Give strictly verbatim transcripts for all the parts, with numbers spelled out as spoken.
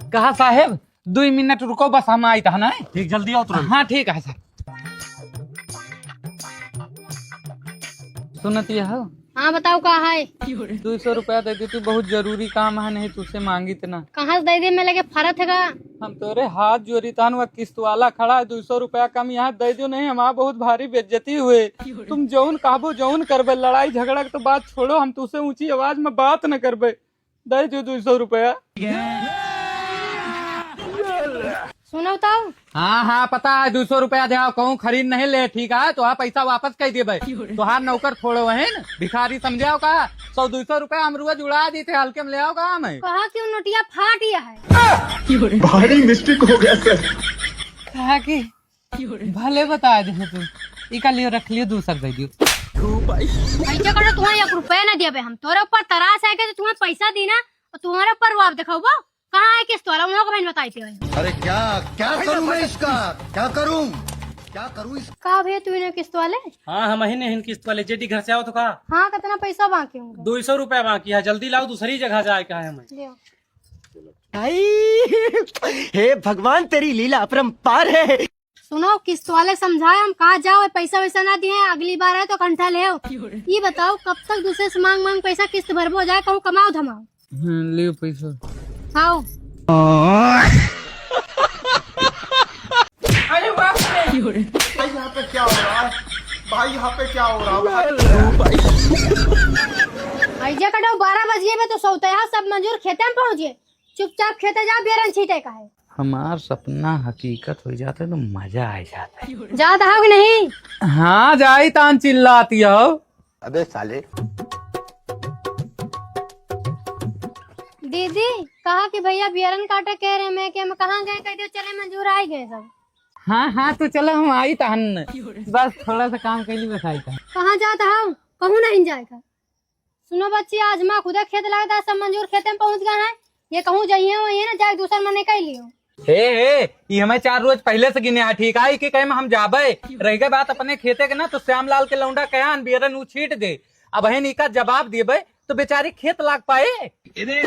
कहा साहेब, दुइ मिनट रुको, बस हम आइत है ना। ठीक, जल्दी आओ तुरंत। हाँ, ठीक है सर। सुनत यह हो? हाँ, बताओ का है? दुइ सौ रुपया दे दे तू, बहुत जरूरी काम है, नहीं तुझसे मांगित ना। कहाँ से दे दे, मैं लगे फरत है का? हम तोरे हाथ जोड़ी तान, वह किस्त वाला खड़ा है, दुइ सौ रुपया कम यहाँ दे दो, नहीं हमार बहुत भारी बेइज्जती हुए। तुम जौन कहबो जौन करबे, लड़ाई झगड़ा के तो बात छोड़ो, हम तुझसे ऊंची आवाज में बात न करबे। दे दो दुइ सौ रुपया। सुनो तो। हाँ, हाँ, पता है, दुइ सौ रुपया दे आओ, कहूँ खरीद नहीं ले, ठीक है? तोहार पैसा वापस कर देबे। तोहार नौकर थोड़ो है न, भिखारी समझे हो का? सौ दुइ सौ रुपया हम रोज उड़ा देते, हल्के में ले आओ का हमें? कहा कि वो नोटिया फाट गया है। भारी मिस्टेक हो गया सर। कहा कि भले बताए दे तू, इका लियो, रख लियो, दूसर दे दियो। ऐसे करो, तुम्हें एक रुपया ना दिया बे हम, तोरे ऊपर तरास है कि तुम्हें पैसा दी ना, और तुम्हारे ऊपर रुआब दिखाओ। कहाँ है किस्त वाला? उन लोग को मैंने बताई थी भाई। अरे क्या, क्या करूँ मैं इसका? क्या करूँ? क्या करूँ इसका? का भैया, तू इन्हें किस्त वाले? हाँ, हम ही नहीं किस्त वाले। जेडी घर से आओ तो का? हाँ, कितना पैसा बाकी होंगे? दो सौ रुपया बाकी है, जल्दी लाओ, दूसरी जगह जाए का है हमें। ले आओ। आई, हे भगवान, तेरी लीला अपरंपार है। सुनो, किस्त वाले समझाए, हम कहा जाओ, पैसा वैसा ना दिए, अगली बार आए तो कंठा ले आओ। ये बताओ, कब तक दूसरे से मांग मांग पैसा किस्त भरबो जाए, कहूँ कमाओ धमाओ। हम्म, लियो पैसा। आओ। अरे बाप रे। भाई, यहाँ पे क्या हो रहा है? भाई, यहाँ पे क्या हो रहा है भाई? भाई जे कटो, बारह बज गए बे, तो सोते हैं, सब मजूर खेते में पहुँच गए। चुपचाप खेते जाओ, बेरन छीटे का है। हमार सपना हकीकत हो जाता है तो मजा आ जाता है। जात हो कि नहीं? हाँ, जाई तान चिल्लाती हो। अबे साले। दीदी, कहा कि भैया बियरन काटे कह रहे, मैं कि हम कहाँ गए, कह दियो चले मजूर आई गए सब। हाँ, हाँ, तो चलो हम आई तहन। बस थोड़ा सा काम कैली, बस आई तहन। कहाँ जात हो? कहूँ नहीं जाए का। सुनो बच्ची, आज माँ खुदे खेत लगता है, सब मजूर खेते में पहुँच गए हैं। ये कहूँ जाइए, वही है ना, जाके दूसर मने कह लियो। हे, हे, ई हमें चार रोज पहले से गिने है, ठीक है, कि कहे में हम जाबे। रह गए बात अपने खेते के ना, तो श्यामलाल के लौंडा कहे हन बियरन ऊ छीट दे। अब है इका जवाब देबे, तो बेचारी खेत लाग पाए। अरे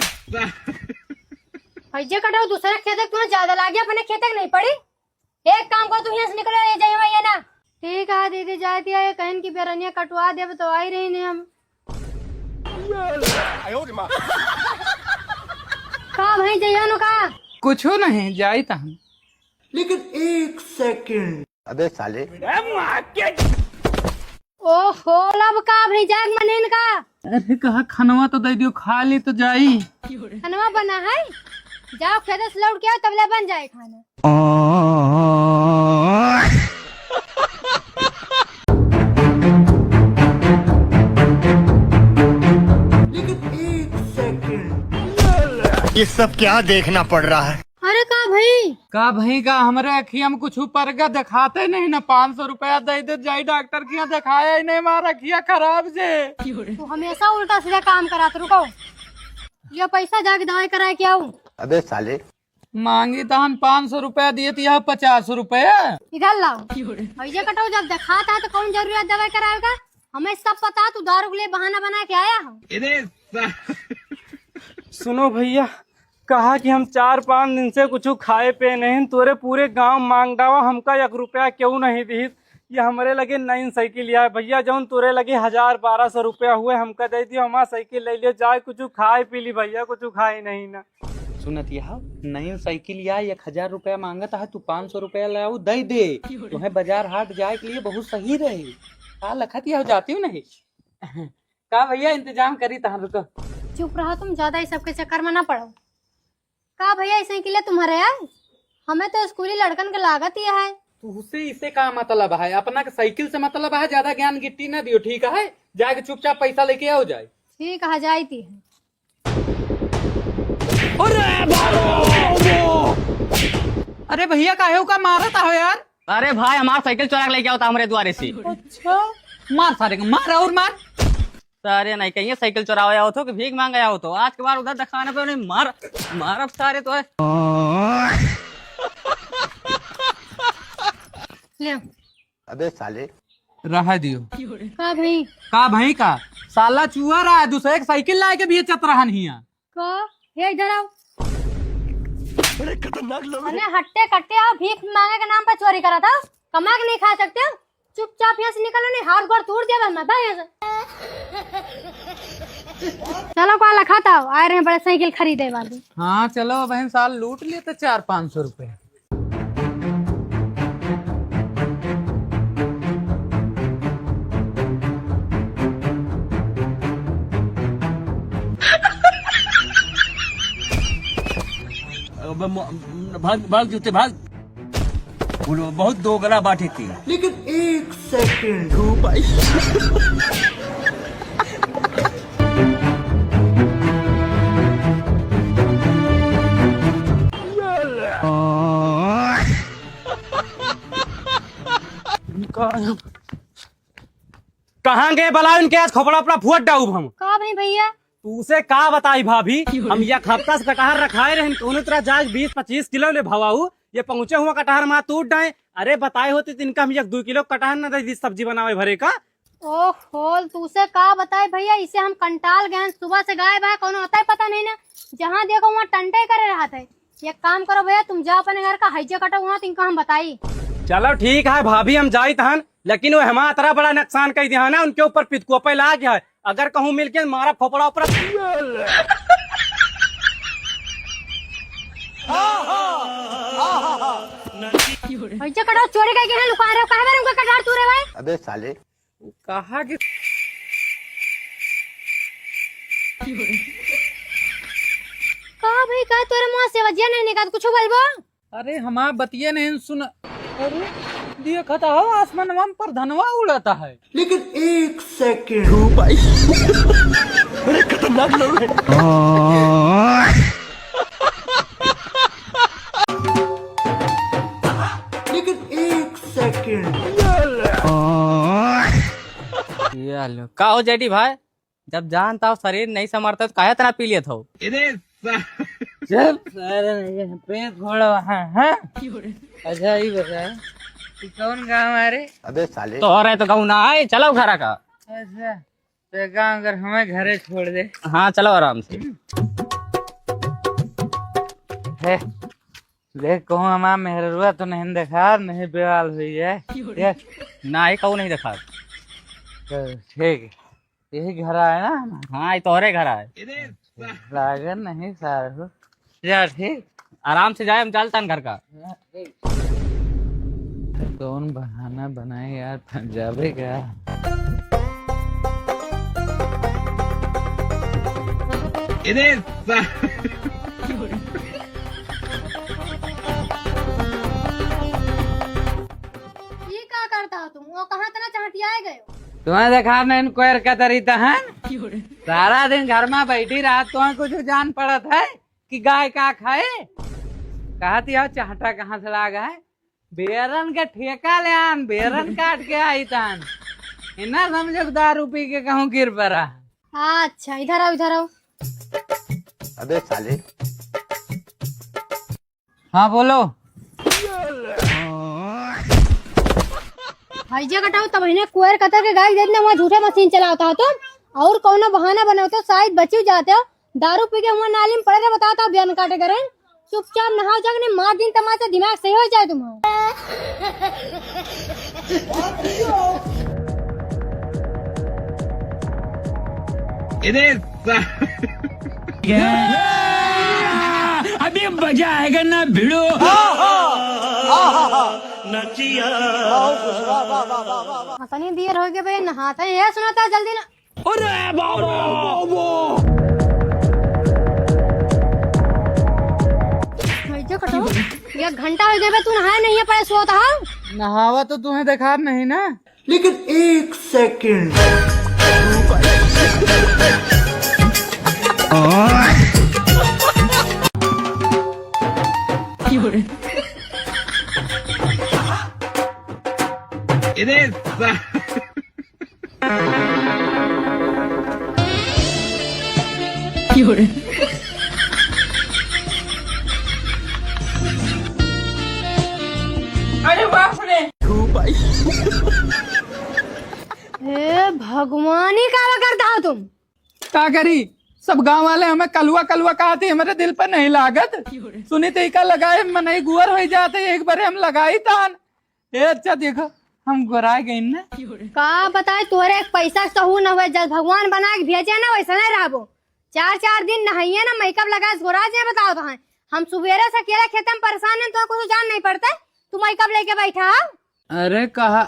भैया कटाओ, दूसरे खेते के तुम्हें ज्यादा लागे, अपने खेते के नहीं पड़ी। एक काम करो, तू यहाँ से निकलो, ये जाइए, ये ना। ठीक है दीदी, जाए दिया, ये कहन की बेरनिया कटवा देब तो आई रही नहीं हम। का भाई जइयो नु का? कुछो नहीं, जाई त हम। लेकिन एक सेकंड। अबे साले। ओहो, लब का भाई जाग मनेन का? अरे कहा खनवा तो दे दियो, खा ली तो जाई। खनवा बना है, जाओ खेत से लौट के आओ, तबले बन जाए खाना। लेकिन एक सेकंड। ये सब क्या देखना पड़ रहा है? अरे का भई? का भई का, हमरे अखिया में कुछ ऊपर का दिखाते नहीं ना, पाँच सौ रुपया दे दे, जाई डॉक्टर के यहाँ दिखाया ही नहीं, हमारा अखिया खराब से। तू हमेशा उल्टा सीधा काम करात, रुको। ये पैसा जाके दवाई कराए के आऊ। अबे साले। मांगी तो हम पाँच सौ रुपया दिए, तो यह पचास रुपया। इधर लाओ। भैया कटाओ, जब दिखाता है तो कौन जरूरी है दवाई करावे का? हमें सब पता, तू दारू के लिए बहाना बना के आया हो। सुनो भैया, कहा कि हम चार पाँच दिन से कुछ खाए पे नहीं, तोरे पूरे गांव मांग डावा, हमका एक रुपया क्यों नहीं दीत? ये हमरे लगे नई साइकिल आए भैया, जौन तोरे लगे हजार बारह सौ रुपया हुए, हमका दे दियो, हमार साइकिल ले लियो, जाए कुछ खाए पी ली भैया, कुछ खाए नहीं ना। सुनत यह, नई साइकिल या एक हजार रुपया मांगत है, तू पाँच सौ रुपया लाऊ, दे दे। तुम्हें बाजार हाट जाए के लिए बहुत सही रहे। का लखत यह जाती हूँ नहीं। का भैया, इंतजाम करी तहाँ, रुको। चुप रहो तुम, ज्यादा इस सबके चक्कर में ना पड़ो। का भैया, ई साइकिल तुम्हारे है? हमें तो स्कूली लड़कन के लागत ही है। तुहसे इसे का मतलब है? अपना के साइकिल से मतलब है, ज्यादा ज्ञान गिट्टी ना दियो, ठीक है? जाके चुपचाप पैसा लेके आओ जाए। ठीक है, जाई ती है। अरे बाबा! अरे भैया, काहे का मारत हो यार? अरे भाई, हमार साइकिल चोरा के लेके आओ था हमरे द्वारे से। अच्छा, मार सारे को, मार और मार। सारे नहीं कहिए साइकिल चोरावे आओ थो कि भीख मांगे आओ थो। आज के बाद उधर दिखाने पे नहीं मार, मार अब सारे तो है। ले। अबे साले। रहा दियो। का भाई? का भाई का? साला चुआ रहा है, दूसरे एक साइकिल लाए के बेचत रहन हिया। का? हे इधर आओ। अरे हट्टे कट्टे आओ, भीख मांगे के नाम पर चोरी करा था, कमा के नहीं खा सकते हो? चुपचाप यहाँ से निकलो, नहीं हाथ गोड़ तोड़ देबे मैं, भाग यहाँ से। चलो, का लखा था, आए रहे बड़े साइकिल खरीदे वाले। हाँ, चलो बहन, साल लूट लिए तो चार पाँच सौ रुपए। अब म-, भाग, भाग जूते, भाग। बोलो, बहुत दोगला बाटे थे। लेकिन एक सेकंड। ओ भाई। कहाँ गए बलाओ इनके, आज खोपड़ा ओपड़ा फुअट डाउब हम। का भाई भैया? तू उसे का बताई भाभी, हम एक हफ्ता से कटहर रखाए रहन, कौनो तरह जाए बीस पच्चीस किलो ले भवाऊ, ये पहुँचे हुआ कटहर मा टूट डाए। अरे बताए होते तो इनका हम एक दो किलो कटहर न दे दी सब्जी बनावे भरे का। ओहो, तू उसे का बताई भैया, इसे हम कंटाल गए हैं, सुबह से गायब है, कौनो अता पता नहीं ना, जहाँ देखो वहाँ टंटे करे रहत है। एक काम करो भैया, तुम जाओ अपने घर का, हैजे कटो वहाँ, तिनका हम बताई। चलो ठीक है भाभी, हम जाइत हन, लेकिन वो हमारा अतरा बड़ा नुकसान कर दिया है ना, उनके ऊपर पितकुआ पे लाग गया है। अगर कहूँ मिल के मारा खोपड़ा ऊपर। हैजे कटो चोरी करके है, लुका रहे हो, काहे बारे उनका कटार तू रे भाई? अबे साले। उ कहा कि का भाई, का तोरे मुँह से बजिया नहीं निकाल, कुछ बोलबो? अरे हमार बतिया नहीं सुन। अरे देखत हो, आसमानवा में परधनवा उड़ता है। लेकिन एक सेकंड। ओ भाई। अरे खतरनाक लोग हैं। लेकिन एक सेकंड। ये लो। का हो जेडी भाई, जब जानता हो शरीर नहीं समर्थता तो काहे इतना पी लेत हो? अरे सा- जब सारे नहीं है, पेट फोड़ा है, हाँ? अच्छा, ये बता, तू कौन गाँव है रे? अबे साले। तो हो रहे तो कहूँ ना आए, चलो घरा का। अच्छा, तो गाँव अगर हमें घरे छोड़ दे। हाँ, चलो आराम से। है, देख, कहूँ हमार मेहररुआ तो नहीं देखा, नहीं बेवाल हुई है। ये ना, ये कहूँ नहीं देखा। तो ठीक, यही घर आए ना हमार? हाँ, ये तोहरे घर आए। लागन नहीं सार हो। जा, ठीक। आराम से जाए, हम चलतन घर का। कौन बहाना बनाए यार, फंस जावे का? इधर सा- ये का करता हो तुम? वो कहाँ तना चाहती आए गए हो? तुम्हें देखा नहीं कोयर का तरी तहन? सारा दिन घर में बैठी रहा, तुम्हें कुछ जान पड़त है कि गाय का खाए? कहती है, चाहटा कहाँ से लाग है? बेरन के ठेका ले आन, बेरन काट के आई तान। इन्ना समझे दारू पी के कहूँ गिर पड़ा। अच्छा, इधर आओ, इधर आओ। अबे साले। हाँ, बोलो। भाई जे कटाओ, तब इन्हें कुएर कतर के गाय दे देना, वहाँ झूठे मशीन चलावता हो तुम, और कौनो बहाना बनाओ तो शायद बची जाते हो। दारू पी के हुआ नाली में पड़े रहे, बताओ तो बयान काटे करें। चुपचाप नहाओ, जाके नहीं मार दिन तमाचा, दिमाग सही हो जाए तुम्हारा। इधर सा- अभी मजा आएगा ना भिड़ो। अतनी देर हो गई भाई, नहाता है, ये सुनाता जल्दी ना। अरे बाबा, बाबा। भाई जो कटो, एक घंटा हो गया बे, तू नहाया नहीं है, पड़े सोता है। नहावा तो तुम्हें देखा नहीं ना। लेकिन एक सेकंड। इधर सा- अरे बाप रे। हे भगवान, ई का करता हो तुम? का करी? सब गाँव वाले हमें कलुआ कलुआ कहत ही, हमरे दिल पर नहीं लागत। सुनी तो इका लगाए मनई गुअर होइ जात है, एक बारे हम लगाई तान। ए अच्छा देखो, हम गोराए गइन ना। का बताए, तोहरे एक पैसा के सहूर न हुए, जब भगवान बना के भेजे ना वैसा नहीं रहबो। चार चार दिन नहाइए ना, मेकअप लगाए गोरा जे बताओ तो हैं। हम सुबेरे से अकेले खेते में परेशान हैं, तो कुछ जान नहीं पड़ता है, तू मेकअप लेके बैठा है। अरे कहा,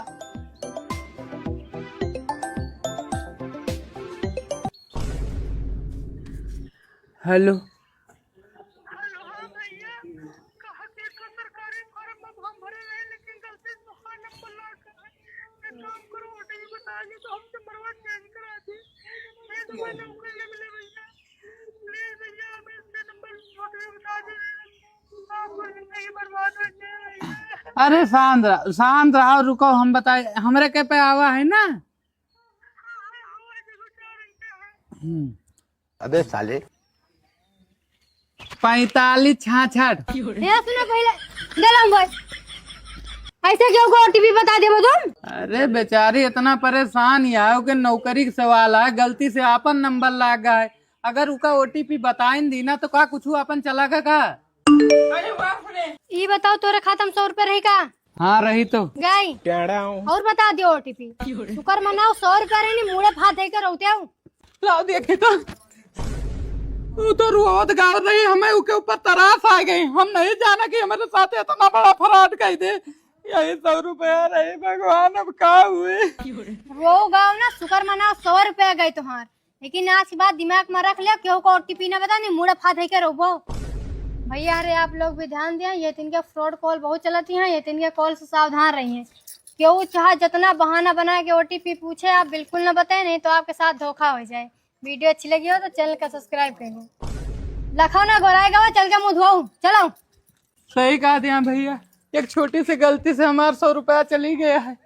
हेलो। हेलो, हाँ भैया, कहा कि एक सरकारी फॉर्म में हम भरे रहे, लेकिन गलती से मोबाइल नंबर लग गया है। एक काम करो, ओटीपी बता दी तो हम नंबरवा चेंज करा दी। नहीं तो मैं नौकरी ले मिले भैया। प्लीज भैया, हमें इसके नंबर ओटीपी बता दे। आपको जिंदगी बर्बाद हो जाए भैया। अरे शांत रह, शांत रहो, रुको, हम बताए, हमरे के पे आवा है ना। हम्म। अबे साले। पैंतालीस छाछठ। ए, सुनो पहिले, दे लो भाई। ऐसे क्यों को ओटीपी बता देबो तुम? अरे बेचारी इतना परेशान ही है, ओके नौकरी के सवाल है, गलती से आपन नंबर लाग गया है। अगर उका ओटीपी बताइन दी ना तो का कुछ आपन चला गा का? ई बताओ, तोरे खाता में सौ रुपया रही का? हाँ, रही तो। गई। और बता दियो ओटीपी। शुक्र मनाओ, सौ रुपया रही नी, मुड़े फात है के रोते हो। लाओ देखे तो। वो तो रोवत गावत रही, हमें उके ऊपर तरास आ गई। हम नहीं जाना कि हमारे साथ इतना बड़ा फ्रॉड कर दे। यही सौ रुपया रही, भगवान अब का हुए? रो गाओ ना, शुक्र मनाओ, सौ रुपया गए तुम्हार। लेकिन आज के बाद दिमाग में रख ले, केहू को ओटीपी ना बता, नहीं मुड़ा फात है के रोबो। भैया, अरे आप लोग भी ध्यान दें, ये तिनके फ्रॉड कॉल बहुत चलती हैं, ये तिनके कॉल से सावधान रहिए। केहू चाहे जितना बहाना बना के ओटीपी पूछे, आप बिल्कुल ना बताएं, नहीं तो आपके साथ धोखा हो जाए। वीडियो अच्छी लगी हो तो चैनल का सब्सक्राइब कर लो। लखो ना गोराए गवा, चल के मुँह धोऊ, चलो। सही कहा दिया भैया, एक छोटी सी गलती से हमार सौ रुपया चली गया है।